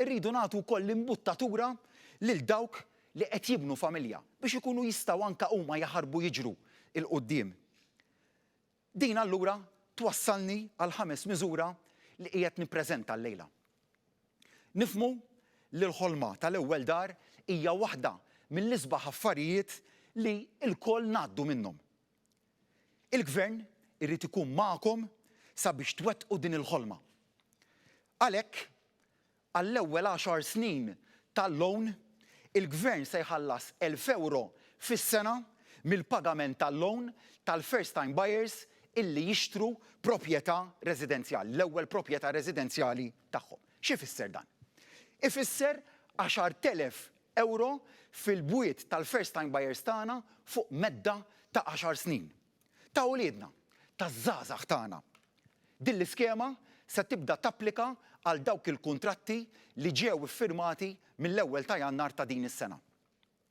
Irridu nagħtu wkoll imbuttatura lil dawk li qed jibnu familja biex ikunu jistgħu anke huma jaħarbu jiġru 'l quddiem. Din allura twassalni għall-ħames miżura li qiegħed nippreżenta llejla. Nifhmu li l-ħolma tal-ewwel dar hija waħda mill-isbaħ affarijiet li lkoll ngħaddu minnhom. Il-Gvern irid ikun magħkom sabiex twettqu din il-ħolma. Għalhekk, għall-ewwel għaxar snin tal-loan, il-Gvern se jħallas €1,000 fis-sena mill-pagament tal-loan tal-first time buyers illi jixtru proprjetà residenzjali, l-ewwel proprjetà residenzjali tagħhom. X'ifisser dan? Ifisser €10,000 fil-bwiet tal-first time buyers tagħna fuq medda ta' għaxar snin. Ta' uliedna, taż-żgħażagħ tagħna. Din l-iskema se tibda tapplika għal dawk il-kuntratti li ġew iffirmati mill-ewwel ta' Jannar ta' din is-sena.